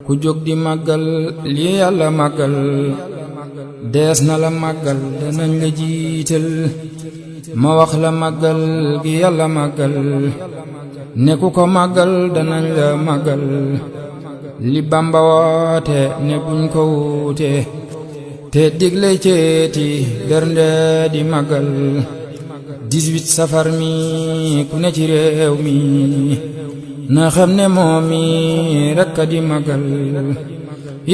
ku jóg di màggal li yàlla màggal dees na la màggal danañ la jiital ma wax la màggal gi yàlla màggal ne ku ko màggal danañ la màggal li Bamba woote ne buñ ko wuute te digle ceeti bernde di màggal 18 safar mi ku ne ci réew mi na xam ne moom mi rekk a di màggal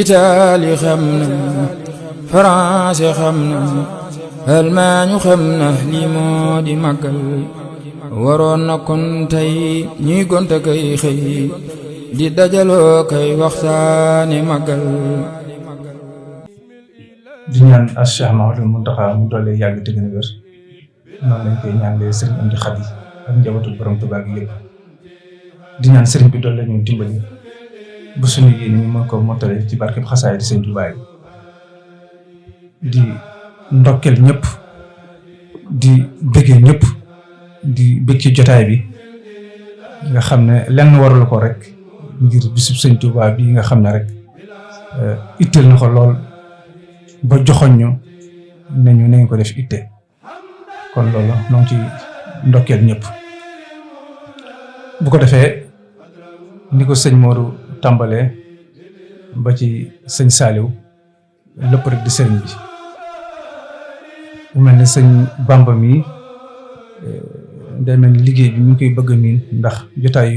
Italie xam na France xam na Allemagne xam na lii moo di màggal waroon na kon tey ñuy gonta kay xëy di dajaloo kay waxtaane màggal. di ñaan Cheikh Mouhamadou Mountakha mu doole yàgg te gën a wér noonu lañ koy ñaanlee Serigne Amdi Khady ak njabootu borom Tuubaa gi yëpp di ñaan Serigne bi doole ñu dimbali ba suñu yéene ñu mën ko mottale ci barkeb xasaay di Serigne Touba di ndokkel ñëpp di bëggee ñëpp di bëgg ci jotaay bi nga xam ne lenn warul ko rek ngir bisub Serigne Touba bi nga xam ne rek itteel na ko lool ba joxoñ ñu ne ñu nañ ko def itte kon loolu noo ngi ci ndokkeel ñëpp bu ko defee ni ko sëñ Modou tàmbalee ba ci sëñ Saliou lépp rek di sëriñ bi mu mel ne sëñ Bamba mi day mel ni liggéey bi ñu ngi koy bëgg a miin ndax jotaay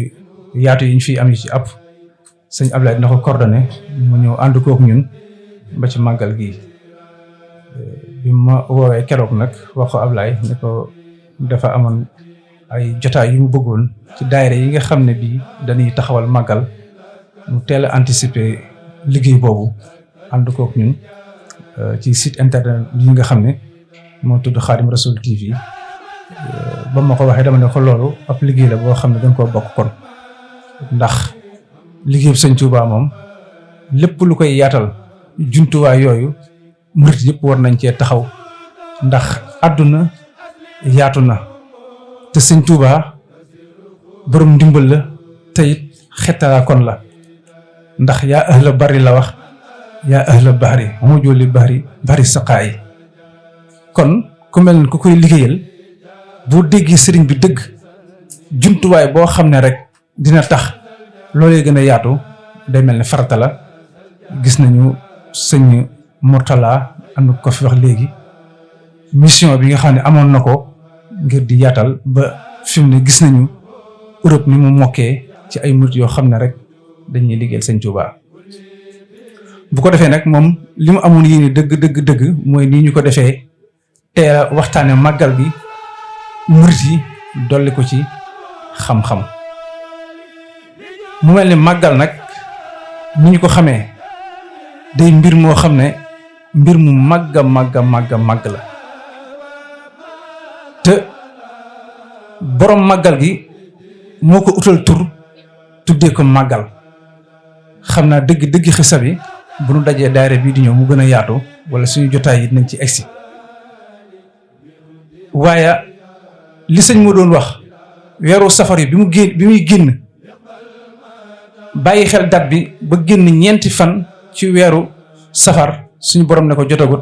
yaatu yi ñu fi am yi ci ab sëñ Ablaye dina ko coordonné mu ñëw ànd kook ñun ba ci màggal gi bi ma woowee keroog nag wax ko Ablaye ne ko dafa amoon ay jotaay yu mu bëggoon ci daayira yi nga xam ne bii dañuy taxawal màggal mu teel a anticiper liggéey boobu ànd kook ñun ci site internet yi nga xam ne moo tudd Khadim Rasoul TV ba ma ko waxee dama ne ko loolu ab liggéey la boo xam ne dañ koo bokk kon ndax liggéey bu Sëñ Tuubaa moom lépp lu koy yaatal jumtuwaay yooyu murit yëpp war nañ cee taxaw ndax àdduna yaatu na te Sëñ Tuubaa borom ndimbal la te it xettalaa kon la ndax yaa ahla bari la wax yaa ahla bahri mujjuli bari saqaayi kon ku mel ne ku koy liggéeyal boo déggee sëriñ bi dëgg jumtuwaay boo xam ne rek dina tax loolee gën a yaatu day mel ne farata la gis nañu sëñ Mourtala am na ko fi wax léegi mission bi nga xam ne amoon na ko ngir di yaatal ba fi mu ne gis nañu Europe ni mu mokkee ci ay murit yoo xam ne rek dañuy liggéeyal Sëñ Tuubaa bu ko defee nag moom li mu amoon yéene dëgg mooy nii ñu ko defee teel a waxtaane màggal bi murit yi dolli ko ci xam-xam mu mel ni màggal nag ni ñu ko xamee day mbir moo xam ne mbir mu màgg la te borom màggal gi moo ko utal tur tuddee ko màggal xam naa dëgg xisa bi bu nu dajee daayira bii di ñëw mu gën a yaatu wala suñu jotaay yi nañ ci egsi waaye li sëñ moo doon wax weeru safar yi bi muy génn bàyyi xel dat bi ba génn 4 fan ci weeru safar suñu borom ne ko jotagut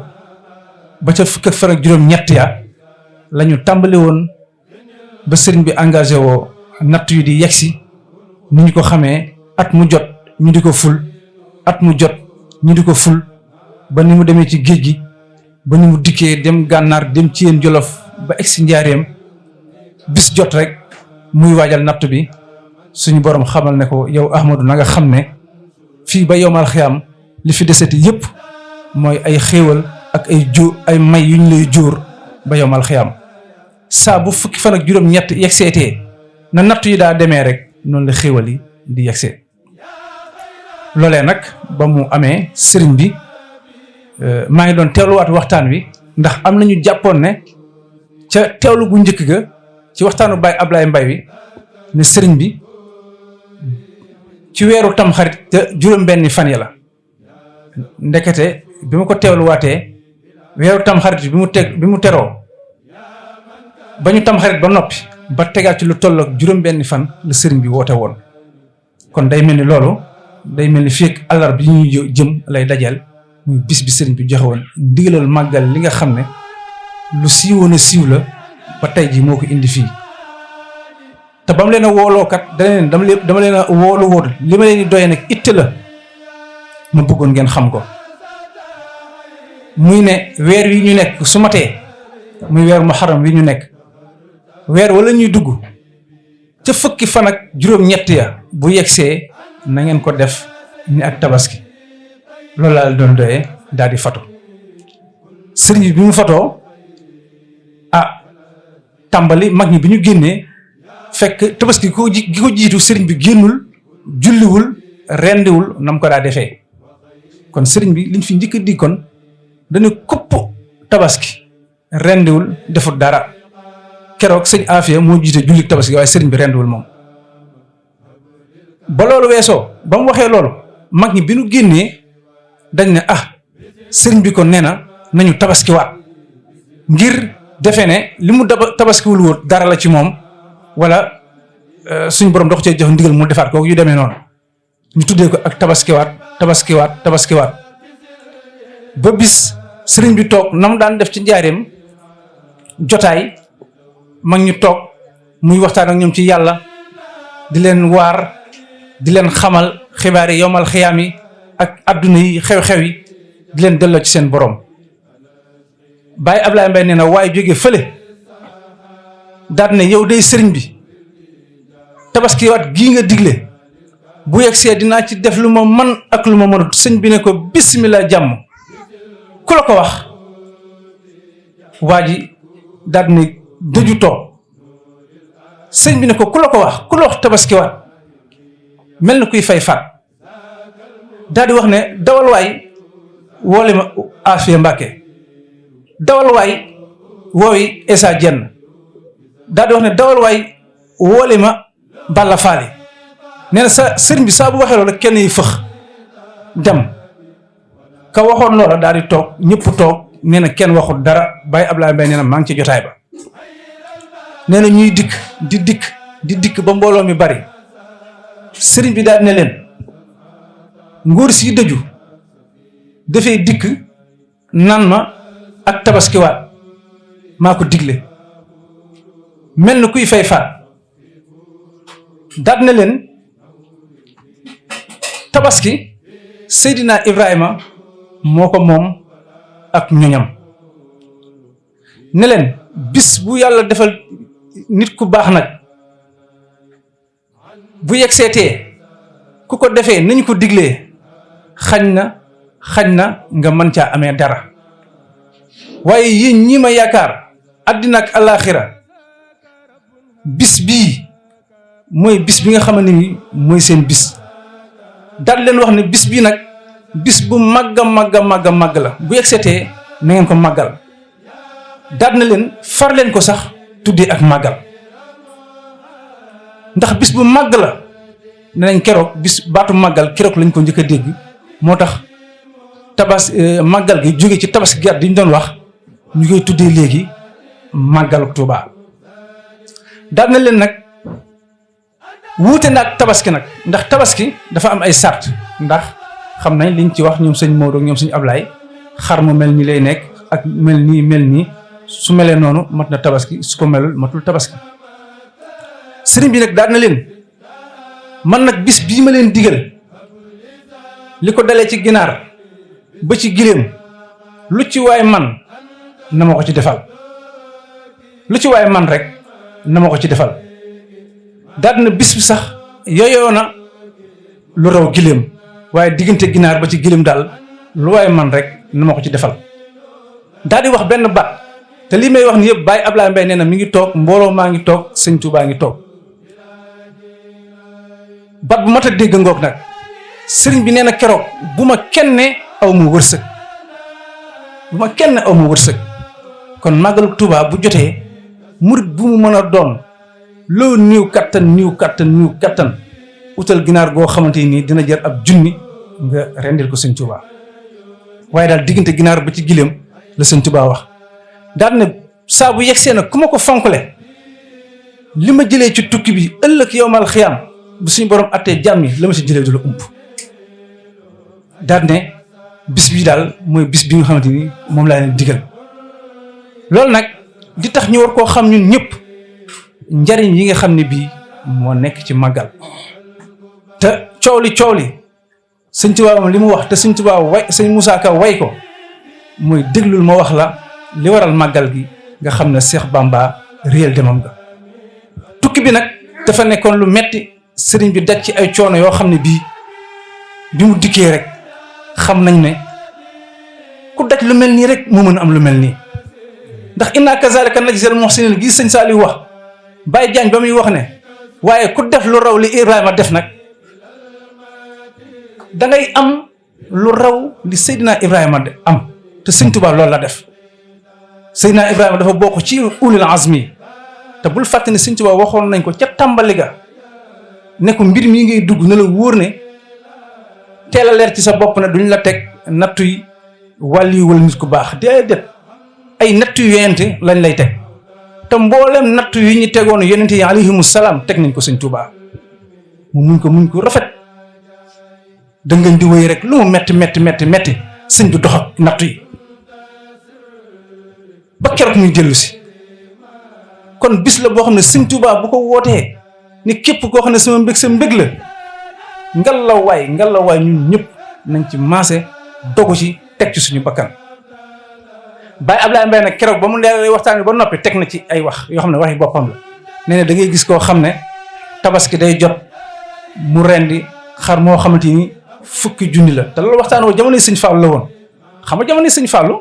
ba ca fukk ak fan ak juróom-ñett ya lañu tàmbali woon ba sëriñ bi engagé woo natt yu di yegsi ni ñu ko xamee at mu jot ñu di ko ful ba ni mu demee ci géej gi ba ni mu dikkee dem gànnaar dem ci yéen jolof ba egsi njaareem bis jot rek muy waajal natt bi suñu borom xamal ne ko yow Ahmadou na nga xam ne fii ba yowmal xiyaam li fi deseti yëpp mooy ay xéewal ak ay may yu ñu lay jóor ba yowmal xiyaam saa bu fukki fan ak juróom-ñett yegseetee na nattu yi daa demee rek noonu la xéewal yi di yegsee loolee nag ba mu amee sëriñ bi maa ngi doon teewluwaat waxtaan wi ndax am nañu jàppoon ne ca teewlu gu njëkk ga ci waxtaanu Baye Ablaye Mbaye wi ne sëriñ bi ci weeru tamxarit te juróom-benni fan ya la ndekete bi ma ko teewluwaatee weeru tamxarit bi mu teroo ba ñu tamxarit ba noppi ba tegaat ci lu toll ak juróom-benni fan la sëriñ bi woote woon kon day mel ni loolu day mel ni fii ak àllarba bi ñuy jëm lay dajeel muy bis bi sëriñ bi joxe woon ndigalal màggal li nga xam ne lu siiwoon a siiw la ba tey ji moo ko indi fii te ba mu leen a woolookat dama leen a woolu woon li ma leen di doyee nag itte la ma bëggoon ngeen xam ko muy ne weer wi ñu nekk su matee muy weer muharram wi ñu nekk weer wala ñuy dugg ca fukki fan ak juróom-ñett ya bu yegsee na ngeen ko def ni ak tabaski loolu laa doon doyee daal di fatu sëriñ bi mu fatoo tàmbali mag ñi bi ñu génnee fekk tabaski gi ko jiitu sëriñ bi génnul julliwul rendiwul nam ko daa defee kon sëriñ bi liñ fi njëkk a di kon dañu kupp tabaski rendiwul defut dara keroog sëñ Afia moo jiite julli tabaski waaye sëriñ bi rendiwul moom ba loolu weesoo ba mu waxee loolu mag ñi bi ñu génnee dañ ne sëriñ bi kon nee na nañu tabaskiwaat ngir defe ne li mu tabaskiwul woon dara la ci moom wala suñ borom dox cee jox ndigal mu defaat ko yu demee noonu ñu tuddee ko ak tabaskiwaat ba bis sëriñ bi toog na mu daan def ci njaareem jotaay mag ñu toog muy waxtaan ak ñoom ci yàlla di leen waar di leen xamal xibaar yi yomal xiyaam yi ak adduna yi xew-xew yi di leen delloo ci seen borom Baye Ablaye Mbaye nee na waaye jóge fële daal ne yow day sëriñ bi tabaskiwaat gii nga digle bu yegsee dinaa ci def lu ma man ak lu ma mënut sëñ bi ne ko bismillah jàmm ku la ko wax waa ji daal ne dëju toog sëñ bi ne ko ku la ko wax ku la wax tabaskiwaat mel na kuy fay faat daal di wax ne dawal waay woole ma Afia Mbàkke dawal waay woowi Essa Dieng daal di wax ne dawal waay woole ma Balla Faali nee na sa sëriñ bi saa bu waxee loolu kenn yi fëx dem ka waxoon loola daal di toog ñëpp toog nee na kenn waxul dara Baye Ablaye Mbaye nee na maa ngi ci jotaay ba nee na ñuy di dikk ba mbooloo mi bari sëriñ bi daal ne leen ngóor si dëju dafay dikk nan ma ak tabaskiwaat maa ko digle mel na kuy fay faat daal ne leen tabaski Seydina Ibrahima moo ko moom ak ñoñam ne leen bis bu yàlla defal nit ku baax nag bu yegseetee ku ko defee nañu ko diglee xañ na nga mën caa amee dara waaye yéen ñi ma yaakaar àddina ak alaaxira bis bii mooy bis bi nga xamante ni mooy seen bis daal leen wax ne bis bii nag bis bu màgg la bu yegsetee na ngeen ko màggal daal na leen far leen ko sax tuddee ak màggal ndax bis bu màgg la nenañ keroog bis baatu màggal keroog lañ ko njëkk a dégg moo tax màggal gi jóge ci tabaski gi di ñu doon wax ñu koy tuddee léegi màggalu Tuubaa daal na leen nag wuute na ak tabaski nag ndax tabaski dafa am ay sart ndax xam nañ liñ ci wax ñoom sëñ Maodo ak ñoom sëñ Ablaye xar mu mel ni lay nekk ak mel nii su melee noonu mat na tabaski su ko melul matul tabaski sëriñ bi nag daal na leen man nag bis bii ma leen digal li ko dalee ci ginaar ba ci giléem lu ci waay man na ma ko ci defal lu ci waay man rek na ma ko ci defal daal na bis bi sax yooyoo na lu raw giléem waaye diggante ginaar ba ci giléem daal lu waay man rek na ma ko ci defal daal di wax benn baat te lii may wax ni yëpp Baye Ablaye Mbaye nee na mi ngi toog mbooloo maa ngi toog sëñ Tuubaa ngi toog baat bu mat a dégg ngoog nag sëriñ bi nee na keroog bu ma kenn aw ma wërsëg kon màggalu Tuubaa bu jotee murit bu mu mën a doon loo niiw kattan utal ginaar goo xamante nii dina jar ab junni nga rendil ko sëñ Tuubaa waaye daal diggante ginaar ba ci giléem la sëñ Tuubaa wax daal ne saa bu yegsee nag ku ma ko fonkle li ma jëlee ci tukki bi ëllëg yowmal xiyaam bu suñu borom attee jàmm yi la ma si jëlee du la ump daal ne bis bi daal mooy bis bi nga xamante ni moom laa leen digal loolu nag di tax ñu war koo xam ñun ñëpp njariñ yi nga xam ne bii moo nekk ci màggal te coow li sëñ Tuubaa moom li mu wax te sëñ Tuubaa sëñ Moussa Ka way ko mooy déglul ma wax la li waral màggal gi nga xam ne Cheikh Bamba réel demam nga tukki bi nag dafa nekkoon lu metti sëriñ bi daj ci ay coono yoo xam ne bii bi mu dikkee rek xam nañ ne ku daj lu mel nii rek moo mën a am lu mel nii ndax inna kazalika najzil muhsinin gi sëñ Saliou wax Baye Diagne ba muy wax ne waaye ku def lu raw li Ibrahima def nag dangay am lu raw li Seydina Ibrahima am te sëñ Tuubaa loolu la def Seydina Ibrahima dafa bokk ci ulul azmi te bul fàtte ne sëñ Tuubaa waxoon nañ ko ca tàmbali ga ne ko mbir mii ngay dugg na la wóor ne teel a leer ci sa bopp ne duñ la teg nattuy wàlli wala nit ku baax déedéet ay nattu yonente lañ lay teg te mboolem nattu yi ñu tegoon yonente yi alayhimu salaam teg nañ ko sëñ Tuubaa mu muñ ko rafet dangeen di wéy rek lu mu metti sëñ bi dox ak nattu yi ba keroog muy dellu si kon bis la boo xam ne sëñ Tuubaa bu ko wootee ni képp koo xam ne sama mbég sa mbég la ngalawaay ñun ñëpp nañ ci maase dogu ci teg ci suñu bakkan Baye Ablaye Mbaye nag keroog ba mu leeral waxtaan ba noppi teg na ci ay wax yoo xam ne waxi boppam la nee na da ngay gis koo xam ne tabaski day jot mu rendi xar moo xamante ni fukki junni la te loolu waxtaan woo jamono sëñ Fallu la woon xam nga jamono sëñ Fallu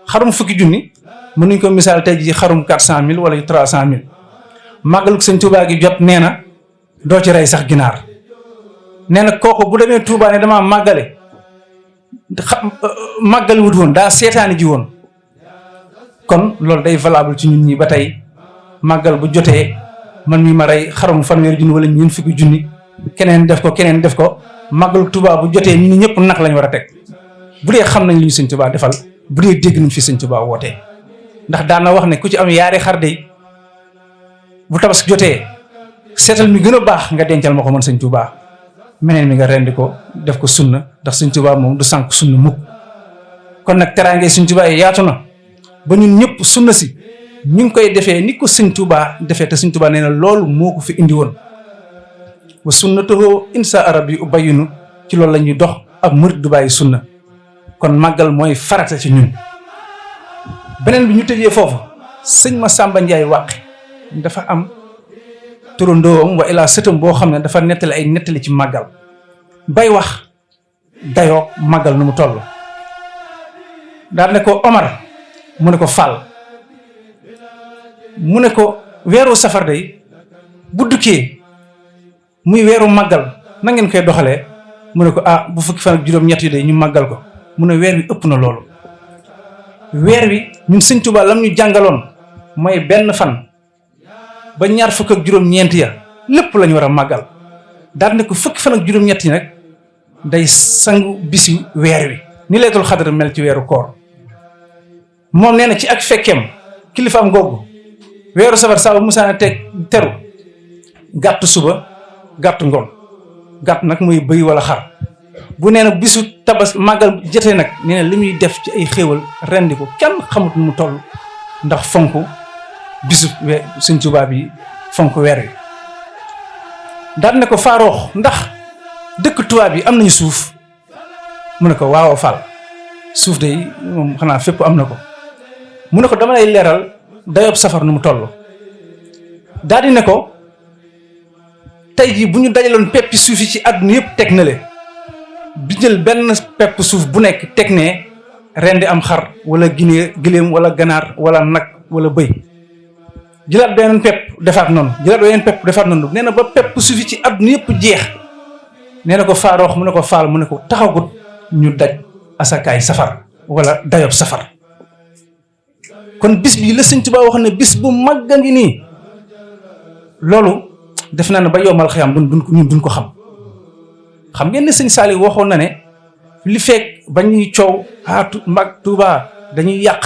xarum fukki junni mën nañ ko misaal tey jii xarum 400.000 wala 300.000 màggalug sëñ Tuubaa gi jot nee na doo ci rey sax ginaar nee na kooku bu demee Tuubaa ne damaa màggale màggali wut woon daa seetaani ji woon kon loolu day valable ci ñun ñi ba tey màggal bu jotee man mi ma rey xarum fanweeri junni wala ñeent fukki junni keneen def ko màggalu Tuubaa bu jotee ñu ñëpp nag lañ war a teg bu dee xam nañ li ñu sëñ Tuubaa defal bu dee dégg nañ fi sëñ Tuubaa wootee ndax daan na wax ne ku ci am yaari xar de bu tabaski jotee seetal mi gën a baax nga dencal ma ko man sëñ Tuubaa meneen mi nga rendi ko def ko sunna ndax sëñ Tuubaa moom du sànk sunna mukk kon nag teraangee sëñ Tuubaa yi yaatu na ba ñun ñëpp sunna si ñu ngi koy defee ni ko sëñ Tuubaa defee te sëñ Tuubaa nee na loolu moo ko fi indi woon wa sunnatuhu insa arab yi ubayinu ci loolu la ñuy dox ak murid du bàyyi sunna kon màggal mooy farata ci ñun beneen bi ñu tëjee foofu sëñ Massamba Ndiaye Wàqi dafa am turandoom wa ilaa sëtam boo xam ne dafa nettali ay nettali ci màggal bay wax dayoo màggal nu mu toll daal ne ko Omar mu ne ko Fall mu ne ko weeru safar day bu dukkee muy weeru màggal na ngeen koy doxalee mu ne ko bu fukki fan ak juróom-ñett yi day ñu màggal ko mu ne weer wi ëpp na loolu weer wi ñun sëñ Tuubaa lam ñu jàngaloon mooy benn fan ba ñaar fukk ak juróom-ñeent ya lépp lañu war a màggal daal ne ko fukki fan ak juróom-ñett yi nag day sangu bisi weer wi ni Laylatul Qadr mel ci weeru koor moom nee na ci ak fekkeem kilifaam googu weeru safar saa bu musaana teru gàtt suba gàtt ngoon gàtt nag mooy bëy wala xar bu nee na bisu tabas màggal jotee nag nee na li muy def ci ay xéewal rendi ko kenn xamut nu mu toll ndax fonk bisu sëñ Tuubaa bi fonk weer wi daal ne ko faaroox ndax dëkk tubaab yi am nañu suuf mu ne ko waaw Fall suuf de moom xanaa fépp am na ko mu ne ko dama lay leeral dayob safar nu mu toll daal di ne ko tey jii bu ñu dajaloon peppi suuf yi ci àdduna yëpp teg na le bi jël benn pepp suuf bu nekk teg ne rendi am xar wala giléem wala ganaar wala nag wala bëy jëlaat beneen pepp defaat noonu nee na ba pepp suuf yi ci àdduna yëpp jeex nee na ko faaroox mu ne ko faal mu ne ko taxagut ñu daj asakaay safar wala dayob safar kon bis bi la sëñ Tuubaa wax ne bis bu mag a ngi nii loolu def naa ne ba yowmal xiyaam duñ ko xam ngeen ne sëñ Saliou waxoon na ne li fekk ba ñuy coow mag Tuubaa dañuy yàq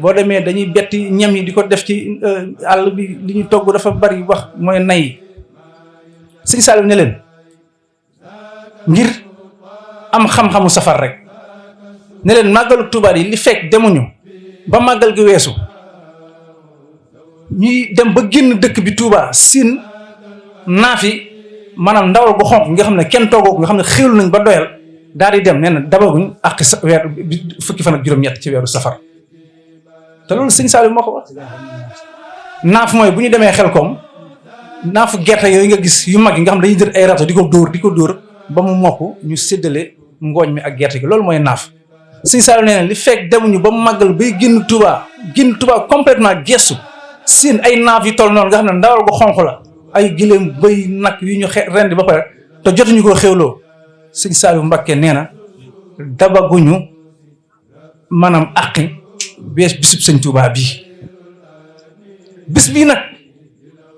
boo demee dañuy betti ñam yi di ko def ci àll bi li ñu togg dafa bari wax mooy nay sëñ Saliou ne leen ngir am xam-xamu safar rek ne leen màggalu Tuubaa yi li fekk demuñu ba màggal gi weesu ñuy dem ba génn dëkk bi Tuubaa siin naafi maanaam ndawal gu xonq nga xam ne kenn toogoo nga xam ne xéwlu nañ ba doyal daal di dem nee na dabaguñ ak weer fukki fan ak juróom-ñett ci weeru safar te loolu sëñ Saliou moo ko wax. naaf mooy bu ñu demee Xelkom naafu gerte yooyu nga gis yu mag yi nga xam ne dañuy jël ay rato di ko dóor ba mu mokk ñu séddale ngooñ mi ak gerte gi loolu mooy naaf. sëñ Saliou nee na li fekk demuñu ba mu màggal bay génn Touba complètement gestu seen ay naaf yu toll noonu nga xam ne ndawal gu xonq la ay gileem bëy nag yu ñu rendi ba pare te jotuñu koo xewloo sëñ Saliou Mbacké nee na dabaguñu maanaam àqi bees bisub sëñ Touba bii. bis bii nag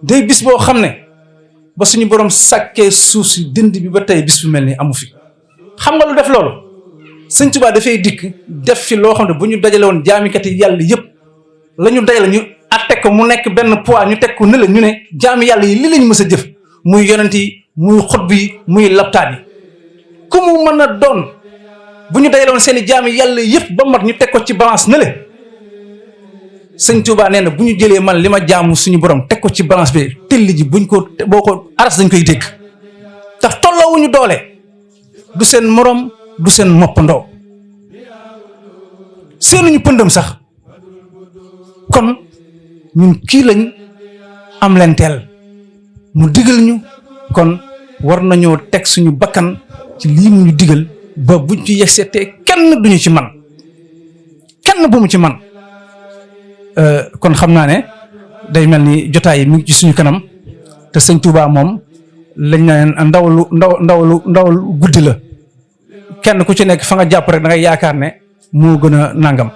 day bis boo xam ne ba suñu borom sàkkee suuf si dënd bi ba tey bis bu mel ni amu fi xam nga lu def loolu sëñ Tuubaa dafay dikk def fi loo xam ne bu ñu dajale woon jaamikat yi yàlla yëpp la ñu dajale ñu atte ko mu nekk benn poids ñu teg ko ne la ñu ne jaami yàlla yi li lañ mës a jëf muy yonent yi muy xutb yi muy laptaat yi ku mu mën a doon bu ñu dajale woon seen i jaami yàlla yëpp ba mat ñu teg ko ci balance ne la sëñ Touba nee na bu ñu jëlee man li ma jaamu suñu borom teg ko ci balance bi telli ji buñ ko boo ko aras dañ koy dégg tax tolloowuñu doole du seen morom du seen moppandoo seenuñu pëndam sax kon ñun kii lañ am leen teel mu digal ñu kon war nañoo teg suñu bakkan ci lii mu ñu digal ba buñ ci yegseetee kenn duñu ci man kenn bu mu ci man kon xam naa ne day mel ni jotaay yi mi ngi ci suñu kanam te sëñ Touba moom lañ na ndawalu guddi la kenn ku ci nekk fa nga jàpp rek da ngay yaakaar ne moo gën a nangam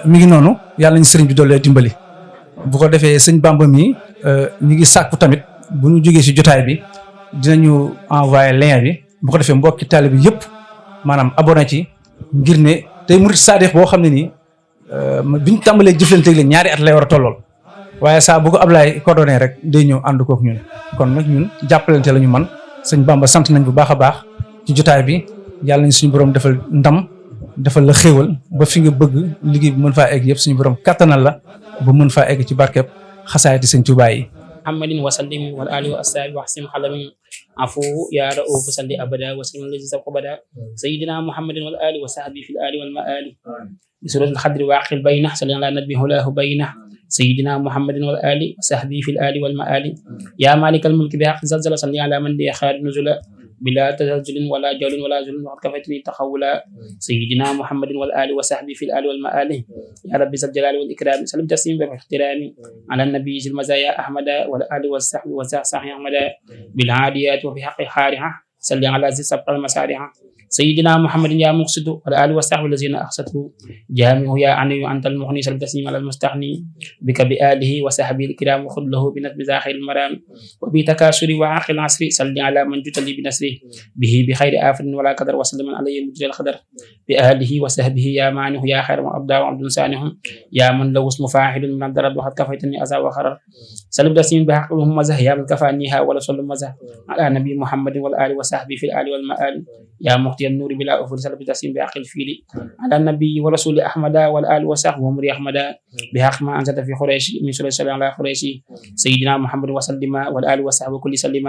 mi ngi noonu yàlla nañu sëriñ bi doole dimbali bu ko defee sëñ Bamba mi ñu ngi sàkku tamit bu ñu jógee si jotaay bi dinañu envoyé lien bi bu ko defee mbokki taalibe bi yëpp maanaam abonné ci ngir ne tey murid saadix boo xam ne nii biñ tàmbalee jëflanteeg leen ñaari at lay war a tollool waaye saa bu ko Ablaye coordonné rek day ñëw ànd kook ñun kon nag ñun jàppalante la ñu man sëñ Bamba sant nañ bu baax a baax ci jotaay bi yàlla nañ suñu borom defal ndam defal la xéewal ba fi nga bëgg liggéey bi mën faa egg yëpp suñu borom kattanal la ba mën faa egg ci barkeb xasaayati sëñ Tuubaa yi محمد وسلم والآل والأصحاب وحسن خلم عفو يا رؤوف صل أبدا وسلم الذي سبق بدا سيدنا محمد والآل وصحبه في الآل والمآل بسورة الخضر واقل بينه صلى على نبيه الله بينه سيدنا محمد والآل وصحبه في الآل والمآل يا مالك الملك بحق زلزل صل على من لي خير نزلا بلا تزلزل ولا جول ولا ظلم وقد كفتني تخولا سيدنا محمد والآل وصحبه في الآل والمآل يا رب ذا الجلال والإكرام سلم تسليم باحترام على النبي ذي المزايا أحمد والآل والصحب والصحب أحمد بالعاديات وبحق حارها صل على ذي سبق المسارع سيدنا محمد يا مقصد والآل والصحب الذين أقصدوا جامع يا عني أنت المغني سلم تسليم على المستغني بك بآله وصحبه الكرام وخذ له بنسب زاخر المرام وبتكاسر وعاقل العصر صل على من جت لي بنسره به بخير آفر ولا قدر وسلم عليه مجري القدر بآله وصحبه يا مانه يا خير وأبدع وعبد لسانهم يا من لو اسم فاعل من الدرد وقد كفيتني أذى وخرر سلم تسليم بحق لهم مزه يا من كفانيها ولا صلى مزه على نبي محمد والآل وصحبه في الآل والمآل يا مختي النور بلا أفل سلم تسليم بحق الفيل على النبي ورسول أحمد والآل وصحبه ومري أحمد بحق ما أنزلت في قريش من سورة السلام على قريش سيدنا محمد وسلم والآل وصحبه كل سلم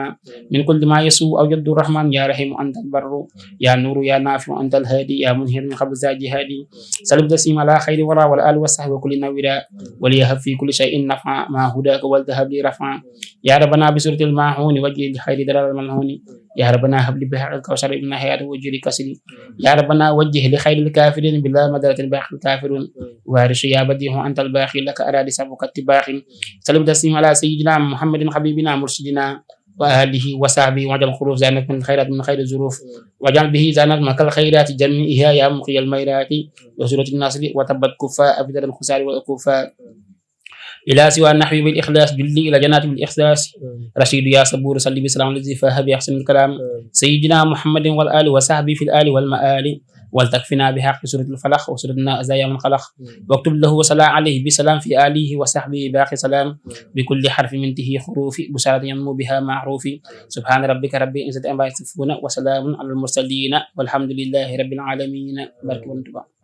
من كل ما يسوء أو يد الرحمن يا رحيم أنت البر يا نور يا نافع أنت الهادي يا منهر من قبل ذا جهادي سلم تسليم على خير ورى والآل وصحبه كل نويرا وليهب في كل شيء نفع ما هداك والذهب لي رفع يا ربنا بسورة الماعون وجه لخير درر الملهون يا ربنا هب لي بحق الكوثر ابن حياة وجري كسري يا ربنا وجه لخير الكافرين بلا مدرة الباقي الكافرون وارش يا بديع أنت الباقي لك أرادي سبك اتباق سلم تسليم على سيدنا محمد حبيبنا مرشدنا وآله وصحبه وجل خروف زانك من الخيرات من خير الظروف وجعل به زانك مك الخيرات جميعها يا مقي الميرات وسورة النصر وتبت كفاء بدر الخسار والكفاء إلى سوى النحو بالإخلاص باللي إلى جنات بالإخلاص رشيد يا صبور صلي بسلام الذي فاه بأحسن الكلام سيدنا محمد والآل وصحبه في الآل والمآل ولتكفنا بحق سورة الفلق وسورة الناس يوم الخلق واكتب له وصلى عليه بسلام في آله وصحبه باقي سلام بكل حرف منته حروف بشارة ينمو بها معروف سبحان ربك رب العزة عما يصفون وسلام على المرسلين والحمد لله رب العالمين. barke Borom Tuubaa.